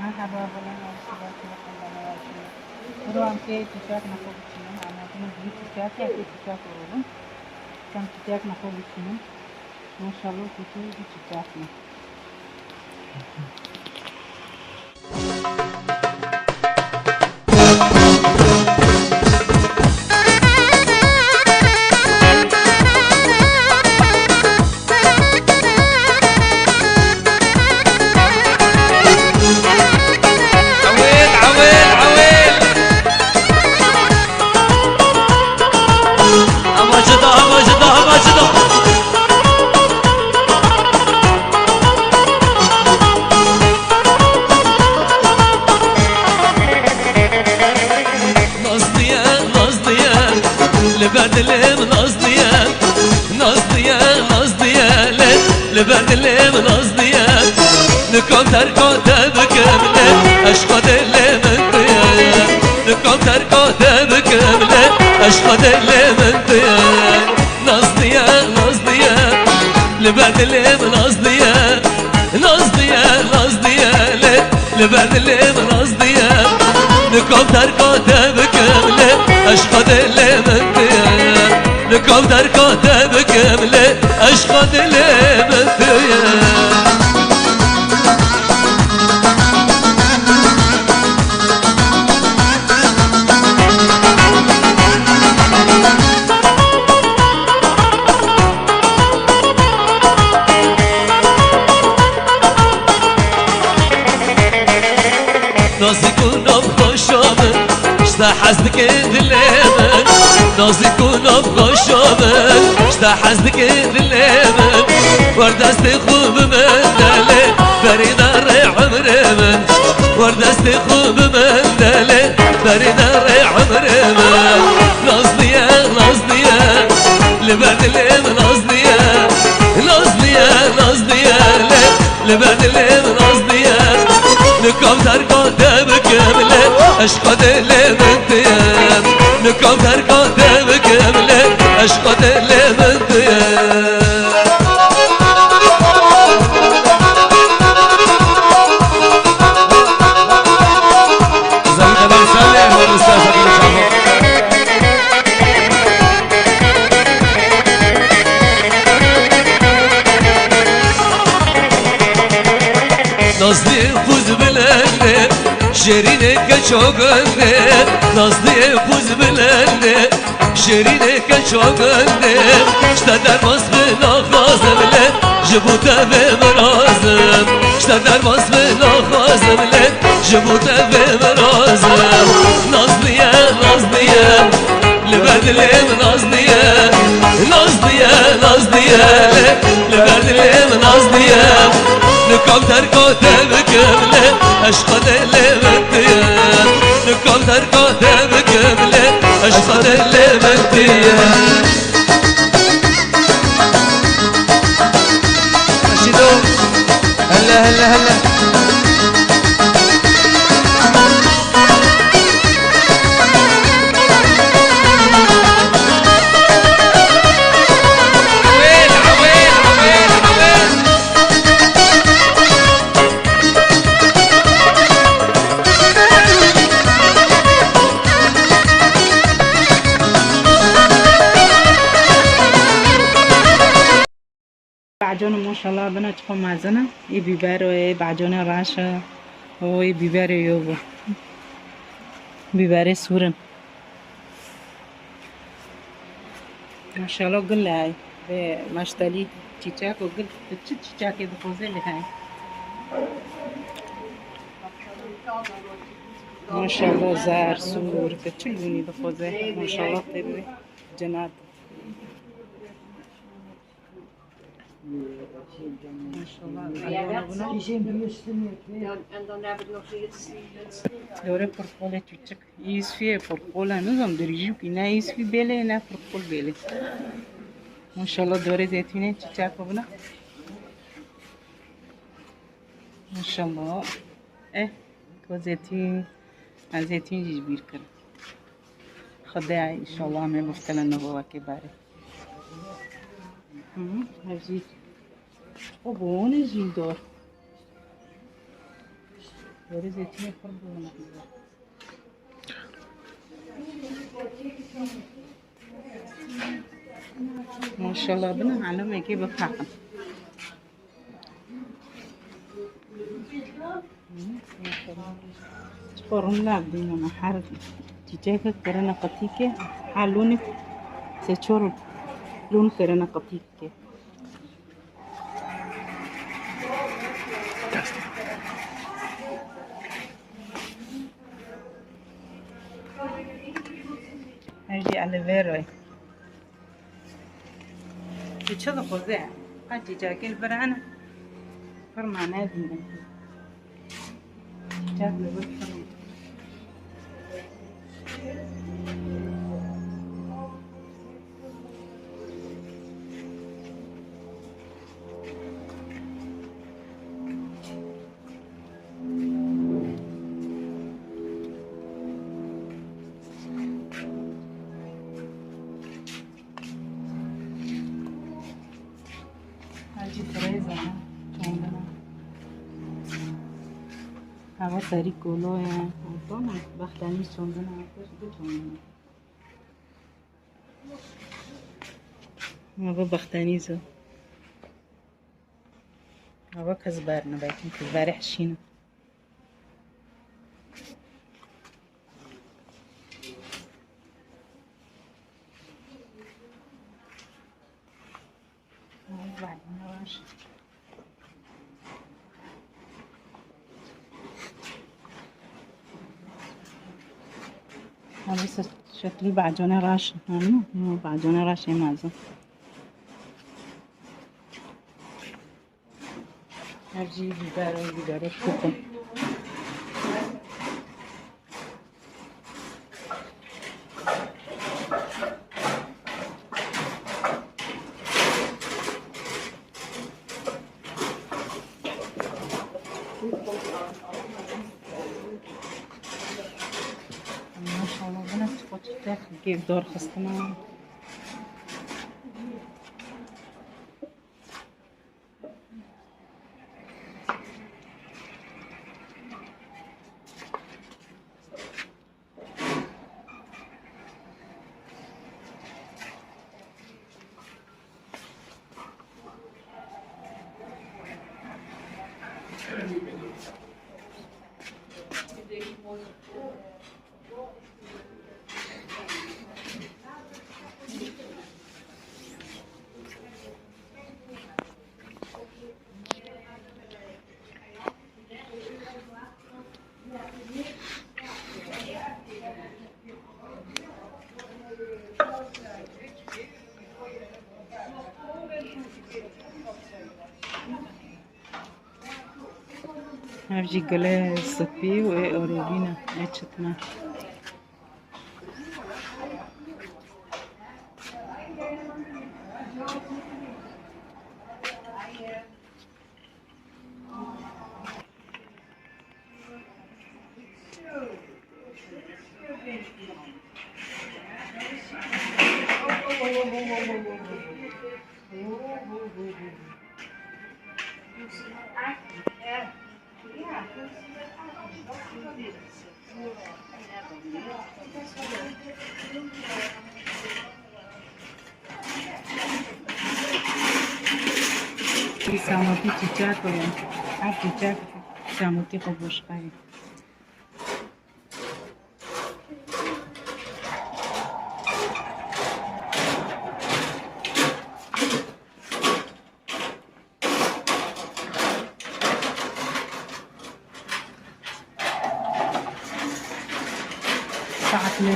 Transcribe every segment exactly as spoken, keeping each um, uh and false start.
Merhaba, bala, nasıl bakıyor, Allah razı olsun. Kuru amke çiçek nako biçinim, ama bunu büyük çiçek ya, ki çiçek vurulun. Sen çiçek nako biçinim. Maşallah, kutu bir çiçek mi? Ewêl, ewêl, ewêl. Hema cida, hema cida, hema cida. Nazlıye, Nazlıye, li ber dilê min Nazlıye. Nazlıye, Nazlıye, li, li ber dilê min Nazlıye. Nikam terka te bikim lê, eşqa dilê min tu ye. Nikam terka te bikim lê, eşqa dilê min tu ye. Nazlıye, Nazlıye, li ber dilê min Nazlıye. Nazlıye, Nazlıye, lê, li ber dilê min Nazlıye. Nikam terka te bikim lê, eşqa dilê min tu ye. Nikam terka te bikim lê, eşqa dilê min tu ye. Nazik û navxweşa min, ji te hez dike dilê min. Nazik û navxweşa min, ji te hez dike dilê min. Wer destê xwe bi min de lê, berî derê emrê min. Wer destê xwe bi min de lê, berî derê emrê min. Nazlıye, Nazlıye, li ber dilê min Nazlıye. Nazlıye, Nazlıye, lê, li ber dilê min Nazlıye. Nikam terka te bikim lê, eşqa dilê min tu ye. Nikam terka te bikim lê, eşqa dilê min tu ye. Nazlî xûz bilendê, şêrînê keça gundê. Nazlî xûz bilendê, şêrînê keça gundê. Ji te derbas bi naxwazim lê, ji bo te vê min razim. Ji te derbas bi naxwazim lê, ji bo te vê min razim. Nazlî ye, Nazlî ye, li ber dilê min Nazlî ye. Nazlî ye, Nazlî ye, li ber dilê min Nazlî ye. Nikam terka te bikim lê, eşqa dilê min tu ye. Nikam terka te bikim lê, eşqa dilê min tu ye. Reşîdo. Hele, hele, hele. Bacanê maşallah bina çiqa mezin e. Ê bîber e, ê bacanê reş e, û ê bîberê yo bû. Bîberê sûr in. Maşallah gul e. Vê meştelî çîçek û gul, tu çi çîçekê dixwazê lê heye. Maşallah zer, sûr, tu çi lûnî dixwazê. Maşallah tê bibê cennet. Maşallah. Dore portkolê çiçek. Yusufiyê portkola nizam dirîjî kî. Ne Yusufî bêlê, ne portkol bêlê. Maşallah dore zeytînê çiçek bibina. Maşallah. Eh, ko zeytîn, ez zeytîn jî ji bîr kirim. Xwedê înşallah em ê biftilin niha wekê berê. Hı, ev jî. O bûne jî dor. Were zeytînê xurt bû. Maşallah, bina alemekê bifeqin. Çiqo rûn nabdînin, her çîçekek kirine qetîkê, her lûnik sê çor lûn kirine qetîkê. Her jî aloe vera ye. Tu çi dixwazî? Qet cîcakê li vir hene? Firma nedîne. Cîcak li vir firma. Hacî Firêza, çandina. Hava serî kolo ye. Tamam, bextenî çandina, pişt bi çandina. Hava bextenî zo. Hava kes ber ne, belkî kes berê hişîne. Hadi se-, şeklî bacone raş, anladın mı? Bacone raş en azı. Her şey biber, biber, kokun. Maşallah, bu nasıl fotoğraf gibi dor xistine. Ev jî gulê spî û ê orobî ne, ê çitine. Î samotî çîçek e. Her çîçek samotî xwe boşqe ye. Saetine.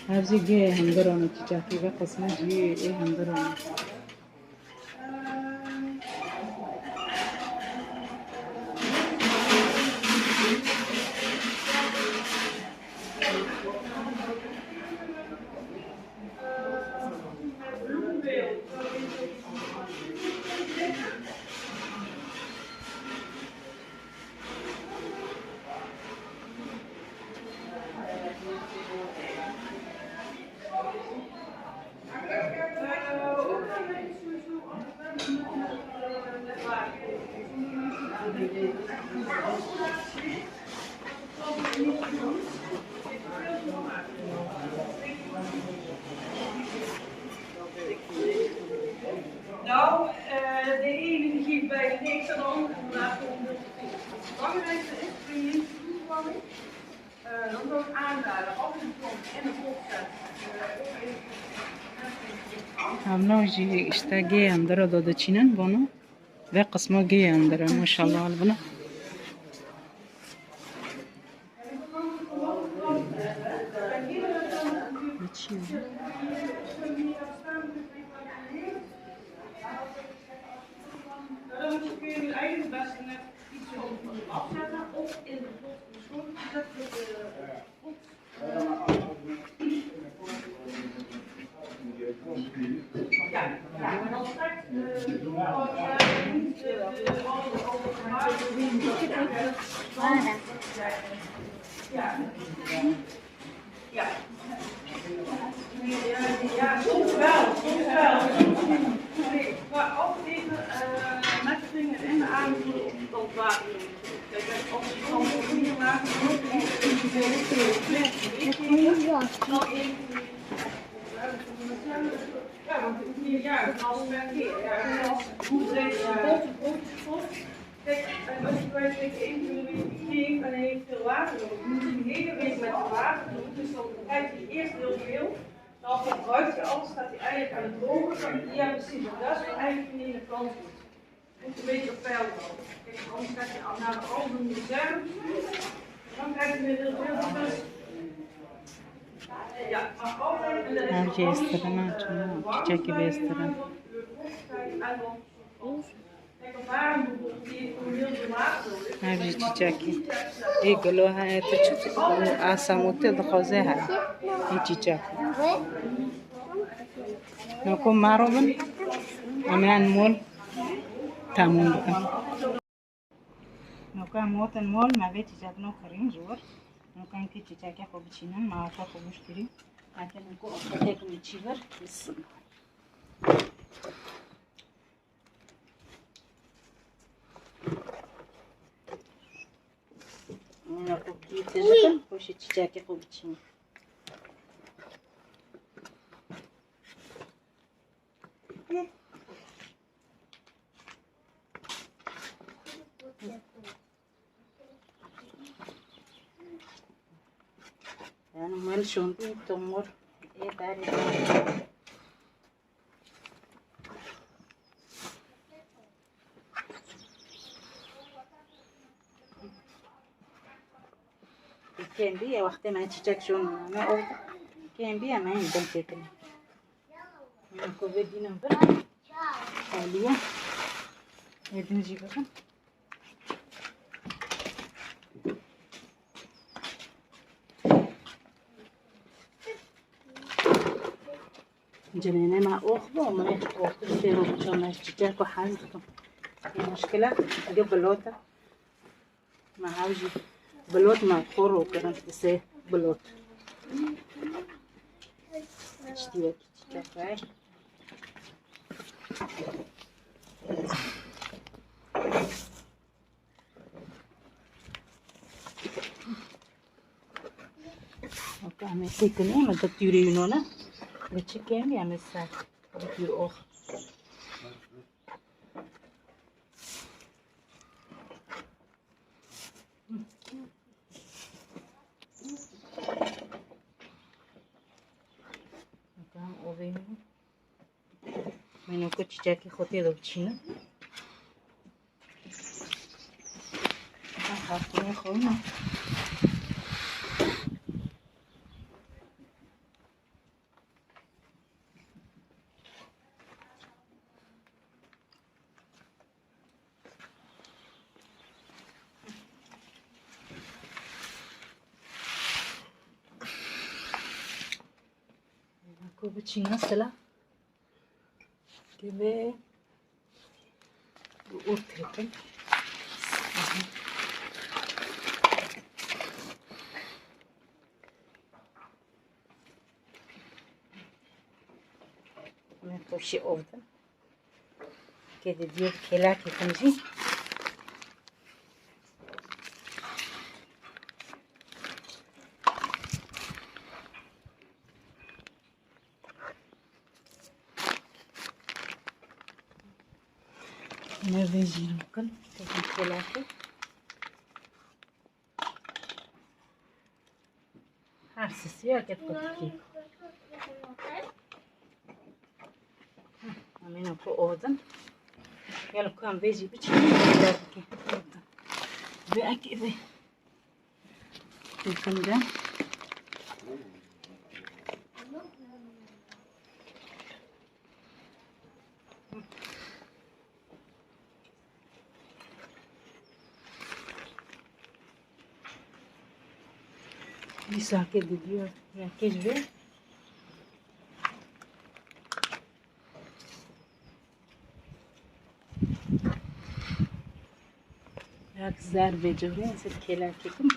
Her jî gê hundiran e, çîçekî ve qismet jî ê hundiran e. Nou, eh, de ene geeft bijna niks en de andere laat gewoon heel veel. Het belangrijkste is, kun je niet voetballen. Eh, dan ook aanraden, als je komt en de kop zet, eh, ook even. Ev nav jî işte gêyan dira de diçînin, bono. Vê qisma gêyan dira, maşallah, al bina. Ja, soms wel, soms wel, soms niet. Nee, maar ook even, eh, met de vinger en de aanvoer op het water. Kijk, als je dan op de vinger maakt, dan moet je even dan even, ja, want het is niet juist, als we hier, ja, als hoe deze grote broodjes. Kijk, en als je bij een van de weken geeft en hij heeft veel water nodig, moet je een hele week met hem water doen. Dus dan krijgt hij eerst heel veel, dan verbruikt hij alles, gaat hij eigenlijk aan het drogen. Ja, precies. En dat is eigenlijk niet in de kans. Moet een beetje op peil houden. Kijk, anders gaat hij al naar al zijn reserves. Dan krijgt hij weer heel veel. Ja, maar altijd. Ev jî êstirina çima çiçekî vê êstirina. Ev jî çîçekî. Ê gilo heye, tu çi, a semûtê dixwaze heye. Ê çîçek. Noko mero bin. Em ên mol. Tamam bikin. Noko em hotin mol, me vê çîçekno kirîn ji wir. Noko em kî çîçekê xwe biçînin, me axa xwe wişt kirî. Hete noko xwe têkin çî vir, bisin. Nako kî têjikin, xweşî çîçekê xwe biçînin. Yani mal şondi tomor e bari. Kêm bî, ya wextê me çîçek şon, me o kêm bî, em ên bin têkin. Em ku vê dînin bin. Aliye. Ê din jî bikin. Cinênê me ox bû, min ê oxtir sêro biço me çiçek û hez dikim. Muşkile, ege bilot e. Me hev jî bilot me xwe ro kirin, sê bilot. Tiştî wekî çiçek e. Weke em ê têkinê, me di tûrê wî none. Li çi kêm em ê ser. Bi tûr ox. Weke em ovê nîne. Mînoko çîçekê xwe tê de biçînin. Xartinê xwe ne. Ku biçîne sila. Divê û têkin. Min xweşî ovdin. Kê di diyo bi kêlakê xwe jî. Nevê jî bikin. Tekin kelakê. Her sisiya ket kutikî. Amîna ku odin. Gel ku em vê jî biçin. Vê ekê vê. Yakında. Bir sakin diyor. Ya keşke. Ya güzel bir cümle. Siz kelam çekin.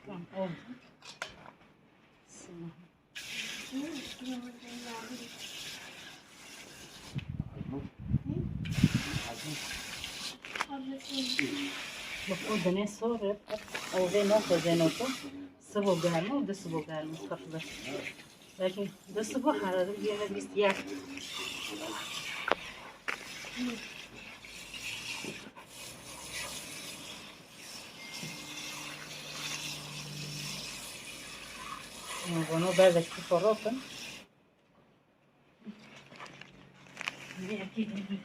Tamam, oldu. Tamam. Bak, o dene sonra, o ve nokta zenoto. Sıvı gelme, o da sıvı gelme, kapılar. Belki de sıvı hararet yeme biz yer. Bunu berdek ki korotun. Bir iki gün.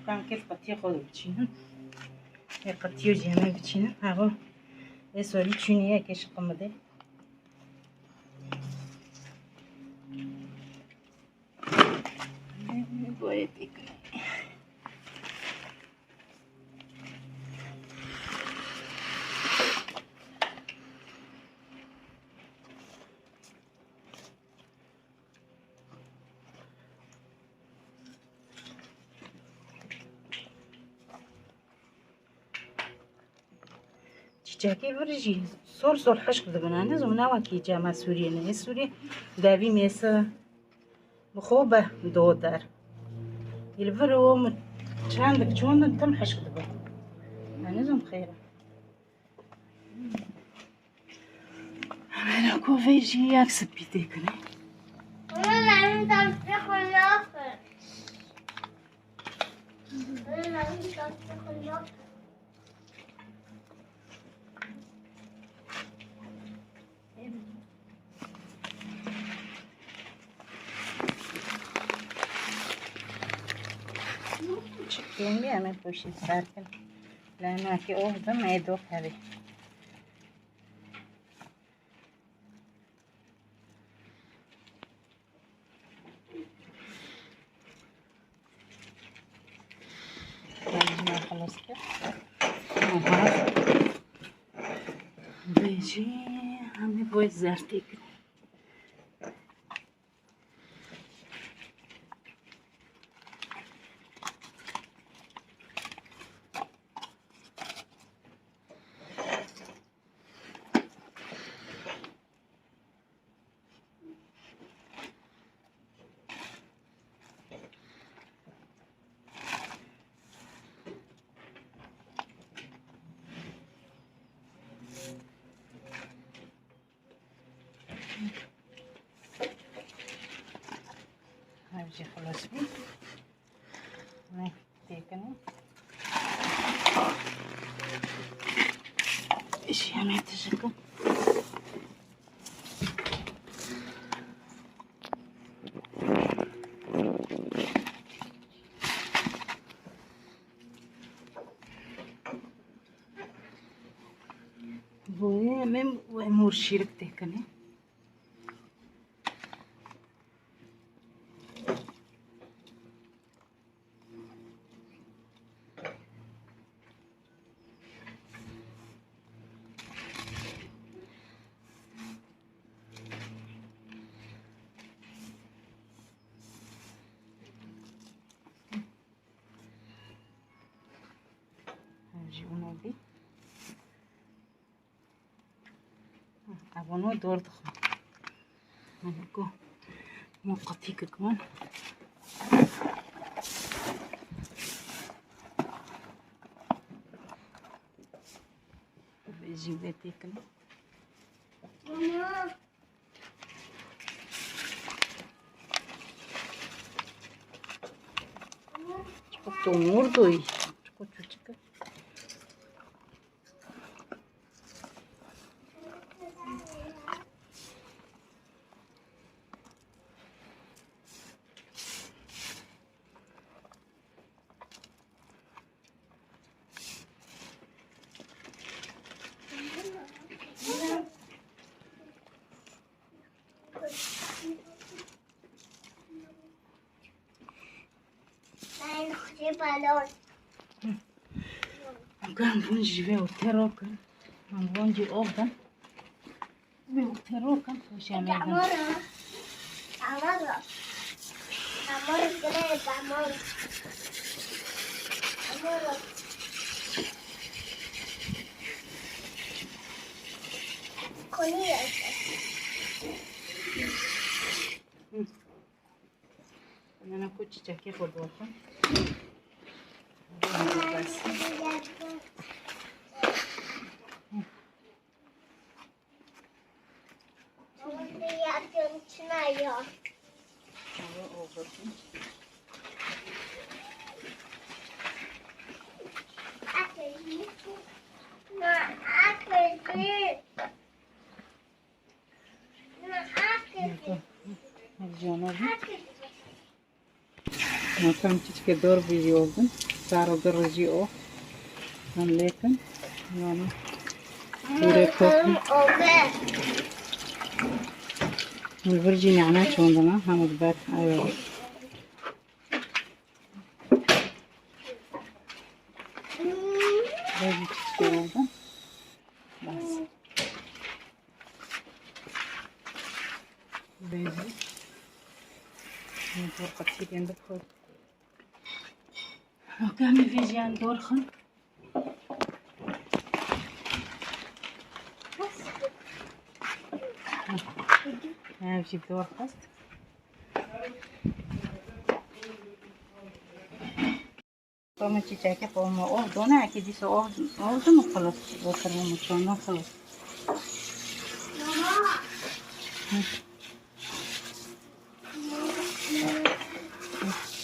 Kan kes qetiya xwe de biçînin. Ê qetiya jî hemen biçînin. Hava ê sorî çûnî ye kê şiqim bide. Boyê pêk. Çîçekê vir jî sor sor hişk dibin. Ez û ne wekî cema Sûriyê ne. Ê Sûriyê devî mêse bi xwe be do der. Ê li vir o min çendik çûn tim hişk dibin. Ez nizim xêr e. Hemen ku vê jî yek spî têkine. Çi kêmî em ê poşî ser kin. Lê nakî oh dim ê doh hevî. Yanına xelas kir. Aha. Vê jî hemî boy zertê kir. Her şey xelas bû. Ne têkinin. Işiğe tişikin. Boyê em ê mor şîrik têkine. Jî ûno bî. Ev ûno dor dixwin. Min ku min qetî kir min. Jî vê têkin. Çiqo tomor doyî. Çiqo çûçik e. Em van jî vê û terokin. Em van jî ov bin. Vê û terokin xweşiya me bin. Amoro. Amoro. Amoro, gire, amoro. Amoro. Koniye. Nana ku çiçekê xwe dixwin. Hevcana bî. Nokam çiçke dor bî yobin. Sar û dir jî o. Em lêkin. Yani. Pûre kokin. Li vir jî nane çondina. Hemû diber. Eyo. Vê jî çiçke yobin. Bas. Vê jî. Min dor qeçîkên bixwe. Nokam vê jî em dor xin. Ev jî dor xist. Xwe min çîçekê xwe min ov done, ekî dîsa ov, ov dime xelas, otirme min çanda xelas.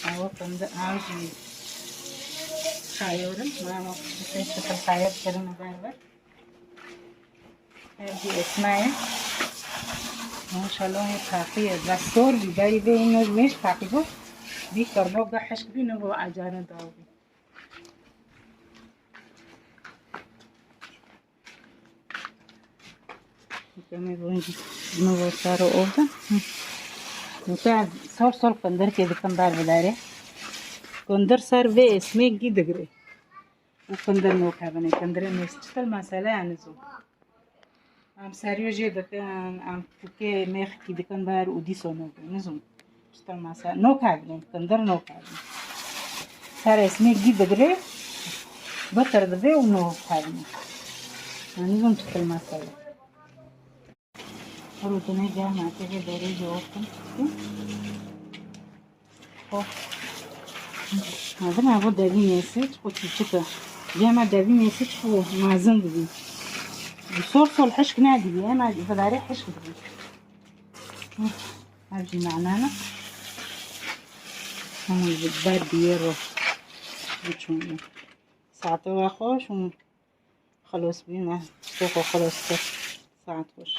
Ew qindi ew jî xeyor in, ma ew şikil xeyor kirine ber ber. Ev jî esma ye. Maşallah, hê taqî ye. Bes sor bî, berî vê îno ji mêj taqî bû. Bî qirnok da hişk bî, nigo ecare daw bî. Demê vûn jî nigo sar û ov da. Hı. Nûke sor sor qindirkê dikim ber bi derê. Qindir ser vê esmê gî digirê. Û qindir nokevine, qindirê mês çitil mesele ye nizû. Em seriyo jê dikin, em tûkê mêxikî dikin ber û dîso nokevine, nizû. Çitil mesele, nokevine, qindir nokevine. Ser esmê gî digirê, bitir dibe û nokevine. Em nizûn çitil mesele. Rûdinê germ e, tê vê derê jî ortin. Xwe. Mezin e, bu devî nêsiç, xwe çûçik e. Cema devî nêsiç xwe mezin dibî. Sol sol hişk nedibî, hema vidarê hişk dibî. Ev jî nane ne. Hemû ji ber biyê ro biçûn. Saetê we xweş û xelos bî me. Tiştê xwe xelos kir. Saet xweş.